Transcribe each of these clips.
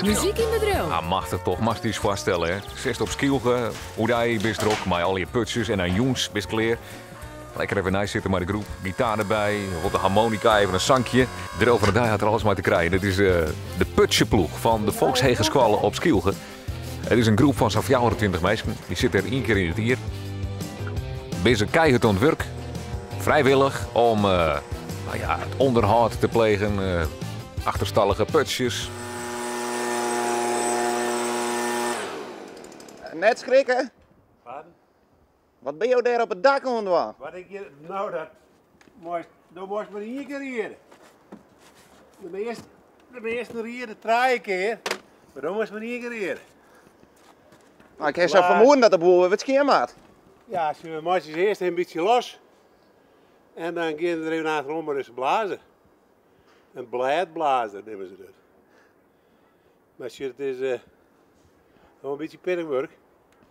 Muzyk yn bedriuw. Ah, machtich toch, moatst dy ris foarstelle, hè. Sitst op Skylge, oerdei bist drok mei al je putsjes en dan jûns bist klear. Lekker even neisitte mei de groep, gitaar derby, of op de harmonika even in sankje. Driuwer fan de dei hat der alles mei te krijen. Dit is de putsjeploech fan de Folkshegeskoalle op Skylge. It is in groep fan sa'n 24 minsken. Dy sit dêr ien kear yn it jier. Binne se keihurd oan it wurk, frijwillich, om nou ja, it ûnderhâld te plegen, achterstallige putsjes. Net skrikke. Wat? Wat binne jo dêr op it dak oan it dwaan? Wat ik hjir, no dat moast, do moast mar ien kear riede. De measten, de measten riede trije kear, mar do moast mar ien kear riede. No, ik ha sa'n fermoeden dat de boel wer wat skjin moat. Ja, sjoch, we meitsje se earst even in bytsje los en dan gean der even achterom mei dizze blazer. In blêdblazer neame se dat. Mar sjoch, it is noch in bytsje pittich wurk.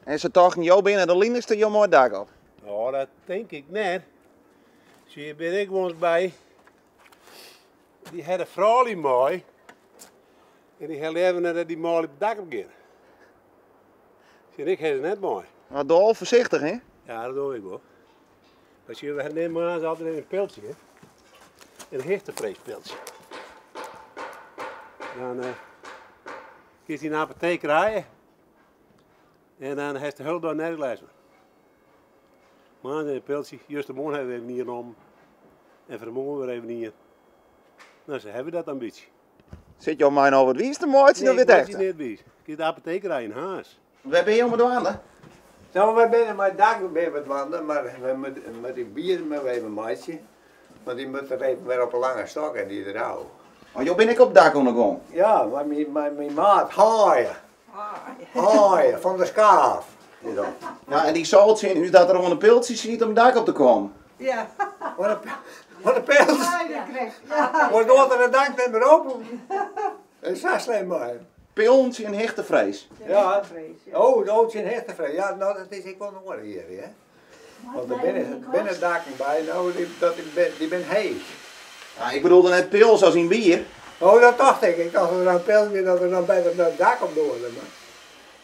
En se tochten, jo binne de linichste, jo meie it dak op. No, dat tink ik net. Sjoch, hjir bin ik wolris by. Dy ha de froulju mei. En dy ha leaver net dat dy manlju op it dak op gean. Sjoch, ik ha se net mei. Mar doe al foarsichtich, hè? Ja, dat doch ik wol. Mar sjoch, we nimme moarns altyd even in piltsje, hè? In hichtefreespiltsje. Dan kinst dy yn de apoteek krije. En dan hast de hiele dei nergens lêst fan. Moarns even in piltsje, justermoarn ha we even ien nommen. En fan 'e moarn wer even ien. No, sa hawwe we dat dan in bytsje. Sit jo my no wat wiis te meitsjen of Nee, wit ik meitsje echt? net wiis. Kinst de apoteek krije yn Harns. Wêr binne jo mei dwaande? No, wy binne mei it dak binne we dwaande, mar we moatte dy bier moatte we even meitsje, want dy moat der even wer op 'e lange stok en dy is rau. Oh, jo binne ek op it dak oan 'e gong? Ja, mei myn maat Haaie. Haaie fan de Skaaf is dat. Ja, en dy sei tsjin ús dat er oan 'e piltsjes siet om it dak op te kommen. Ja. Oan de pils? Want docht er it dak net mear open. Dat is sa slim mei him. Pillen tsjin hichtefrees. Ja. Oh, oh, tsjin hichtefrees. Ja, no, dat is ek wol nedich hjir, hear. Want der binne dakken by, no, dy binne heech. Ja, ik bedoelde net pils as yn bier. Oh, dat tocht ik. Ik tocht dat er dan pils wie, dat er dan better dat dak op doarde. Mar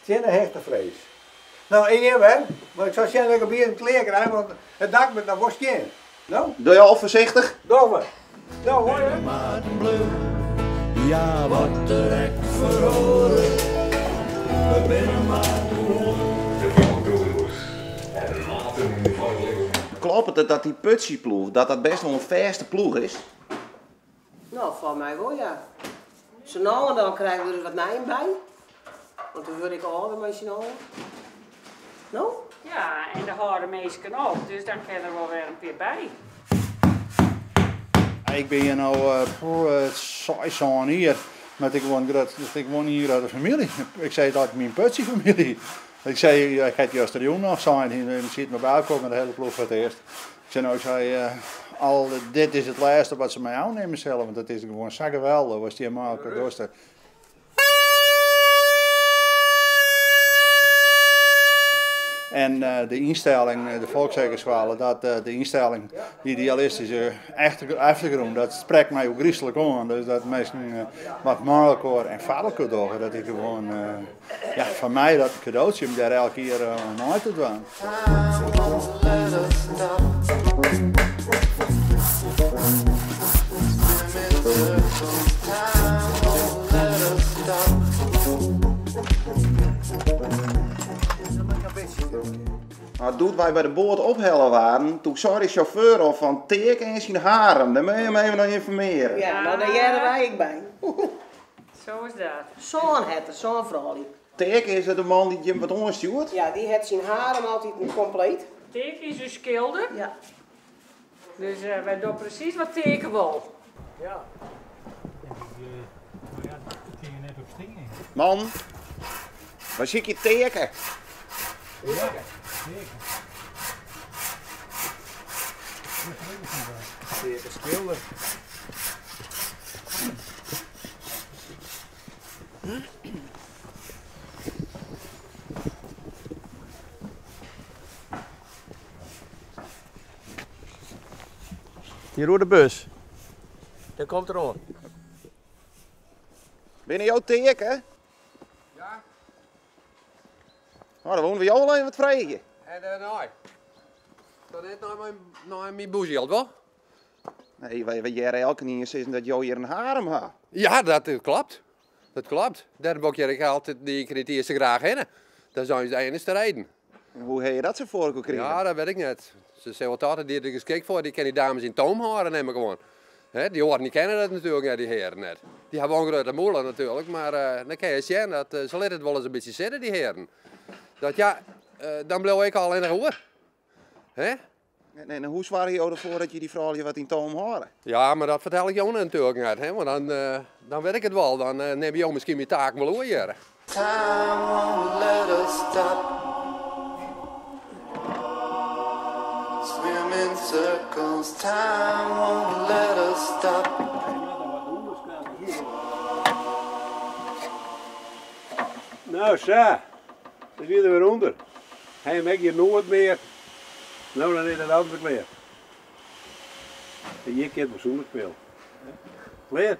tsjin de hichtefrees. No, ik gean wer, want ik sil sjen dat ik in bier klear krij, want it dak moat noch wol skjin. No? Doe je al foarsichtich? Doch we. No, hoi hè. Ja, wat der ek feroare, we binne mar gewoan. Kloppet it dat dy putsjeploech, dat dat bêst wol in fêste ploech is? No, foar my wol, ja. Sa no en dan krije we der ris wat nijen by. Want we wurde ek âlder mei syn allen. No? Ja, en der hâlde minsken op, dus dan kin der wol wer in pear by. Ik bin hjir no seis, sân jier, mar ik wol grut, ik wol ien grutte famylje. Ik sei it altyd myn putsjefamylje. Ik sei, ik ha it justerjûn noch sein, we sieten by elkoar mei de hiele ploech foar it earst. Ik sei, no, ik sei, al, dit is it lêste wat se my ôfnimme sille, want it is gewoan sa geweldich watst hjir mei elkoar dochst. En de ynstelling, de Folkshegeskoalle, dat de ynstelling, de idealistyske eftergrûn, dat sprekt my ôfgryslik oan. Dus dat minsken wat mei elkoar en foar elkoar dogge, dat is gewoan, ja, foar my dat in kadootsje om dêr elk jier oan mei te dwaan. Mar doe't wy by de boat ophelle waarden, toen sei de sjauffeur al fan Teake en syn harem, dêr moatte je him even nei ynformearje. Ja, no dêr hearre wy ek by. Zo is dat. Sân hat er, sân froulju. Teake is de man dy't jim wat oanstjoert? Ja, dy hat syn harem altyd kompleet. Teake is ús skilder. Ja. Dus wy dogge presys wat Teake wol. Ja. Man, wy sykje Teake. Teake skilder. Hjir oer de bus. Dêr komt er oan. Binne jo Teake? Nou, dan woene we jo wol even wat freegje. En dêrnei? Toch net nei myn, nei myn bûsjild, wol? Nee, wy, wy hearre elkenien sizzen dat jo hjir in harem ha. Ja, dat klopt. Dat klopt. Dêrom wol ik hjir ek altyd ien kear yn it jier sa graach hinne. Dat is eins de iennichste reden. En hoe ha je dat sa foar elkoar krigen? Ja, dat wit ik net. Se sizze wol altyd, dy is der geskikt foar, dy kin dy dames yn toom hâlde, neem ik oan. Hè, dy oaren dy kenne dat natuerlik net, dy hearen net. Dy hawwe wol in grutte mûle natuerlik, mar dan kinne je sjen dat se litte it wolris in bytsje sitte, dy hearen. Dat ja, dan bliuw ik allinnich oer. Hè? En hoe soargje jo derfoar dat je dy froulju wat yn toom hâlde? Ja, mar dat fertel ik jo natuerlik net, hè, want dan, dan wit ik it wol. Dan nimme jo miskien myn taken wol oer hjir. Time won't let us stop. Swim in circles, time won't let us stop. Nou sa, dat wie der wer ûnder. Hy him ek hjir noait mear. No dan is dat antwurd klear. En hjir kin it wol sûnder pil. Klear?